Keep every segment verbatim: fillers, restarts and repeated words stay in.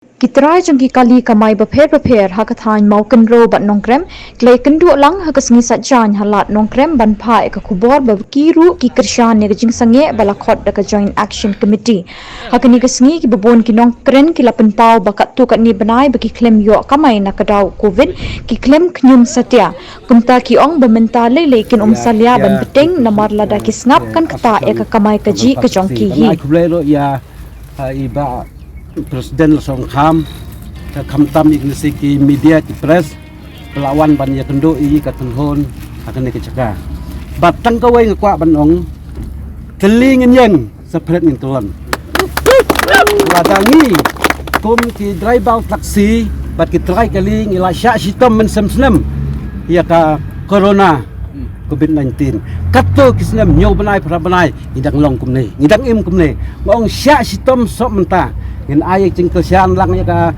Ki trai jong ki kali kamai bapher bapher ha ka thaiñ Mawkynrew bad Nongkrem ki la ïakynduh lang ha ka sngi Saitjaiñ ha Lad Nongkrem ban phah ïa ka khubor ba ki ruh ki kyrshan ïa ka jingsangeh ba la khot da ka Joint Action Committee. Ha kane ka sngi kiba bun ki nongkren ki la pynpaw ba katto katne bnai ba ki khlem ïoh kamai na ka daw Covid ki khlem khñium satia. Kumta ki ong ba mynta lei lei kin ym salia ban bteng namar lada ki sngap kan ktah ïa ka kamai kajih ka jong ki hi. Ai khublei ruh ïa, ah, i Bah President Lashong Kham, ka khamtam i kine ki media ki press, ba la wan ban ïakynduh i ka tynhun ha kane ka jaka. Bad tang kawei nga kwah ban ong, tylli ngin ïeng, separate ngin kyllon. Lada ngi kum ki driver taxi bad ki trai kali ngi la shah shitom mynshem snem ïa ka corona Covid nineteen. Katto ki snem hynñiew bnai phra bnai ngi dang long kumne, ngi dang im kumne. Nga ong shah shitom sop mynta. Ngin ai jingkyrshan lang ïa ka,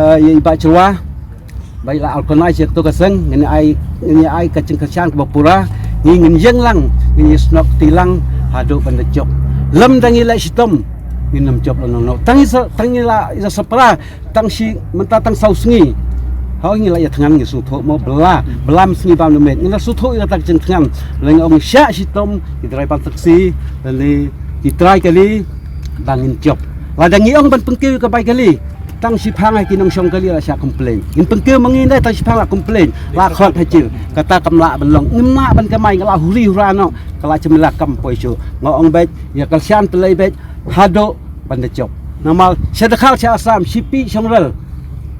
eh, ïa i Bah Jyrwa. Ba i la organize ïa kato ka seng, ngin ai, ngin ai ka jingkyrshan kaba pura. Ngi ngin ïeng lang, ngin ïasnoh kti lang haduh ban da jop. Lymda ngi leh shitom ngin ym jop lano lano. Tang i sa, tang i la, i la sa pra, tang shi, mynta tang saw sngi. Hooid ngi la ïa thngan, ngi sngewthuh mo, bylla, bylla mynsngi bam na miet. Ngi la sngewthuh ïa kata ka jingthngan. Lada ngi ong shah shitom, ki driver taxi, lane ki trai kali, ba ngin jop. Lada ngi ong ban pynkiew ïa ka bai kali, tang shiphang ha ki nongshong kali la shah complain. Ngin pynkiew ma ngi ne tang shiphang la complain, la khot ha jil. Kata kam lah ban long, ngim lah ban kamai, nga la huri hura noh, ka la jemla kam poi shuh. Nga ong beit, ïa kyrshan tylli beit, haduh ban da jop. Namar sha dkhar sha Assam, shipi shong rel,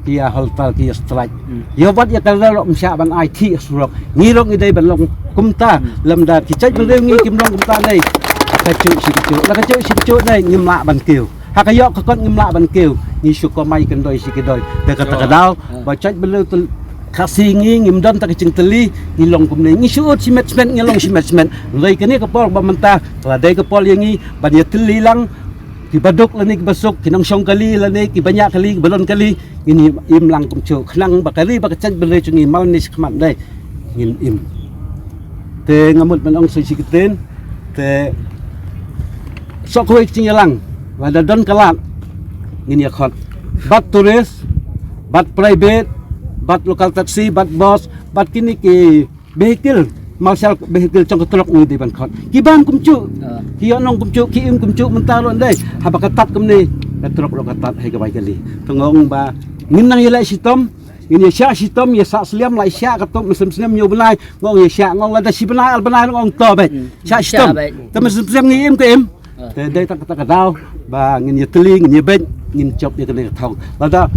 ki ïa haltar, ki ïa strike. Ïa wat ïa ka rel ruh ym shah ban ai thih surok. Ngi ruh ngi dei ban long kumta, lymda ki jaitbynriew ngi kim long kumta dei. La ka juh shi ka juh, la ka juh shi ka juh dei, ngim lah ban kiew. Ha ka ïoh ka kot ngim lah ban kiew. Ngi shu kamai kyndoi shi kyndoi. Te kata ka daw ba jaitbynriew Khasi ngi ngim don ta ka jingtylli, ngi long kumne, ngi shu ud shimet shimet, ngi long shimet shimet. Hynrei kane ka por ba mynta, ka la dei ka por ïa ngi ban ïatylli lang, kiba duk lane kiba suk, ki nongshong kali lane kiba ñiah kali, kiba don kali, ngin im lang kumjuh. Khnang ba ka ri ba ka jaitbynriew jong ngi man ne shakhmat dei ngin im. Te nga mut ban ong sa shi kyntien, te shu kawei ka jingïalang, lada don ka lad ngin ïa khot. Bad tourist, bad private, bad local taxi, bad bus, bad kine ki vehicle, commercial vehicle jong ka trok ngi dei ban khot. Ki bam kumjuh, ki ïohnong kumjuh, ki im kumjuh, mynta ruh dei. Haba ka tad kumne, ka trok ruh ka tad ha ka bai kali. Te nga ong ba ngin nang ïaleh shitom, ngin ïa shah shitom, ïa sah sliam, la ïa shah katto mynshem snem hynñiew bnai, nga ong ïa shah, nga ong lada shi bnai ar bnai nga ong to beit. Shah shitom. Te mynshem snem ngi im ka im. Te dei ta ka, ta ka daw ba ngin ïatylli, ngin ïabeit, ngin jop ïa kane ka thong. Lada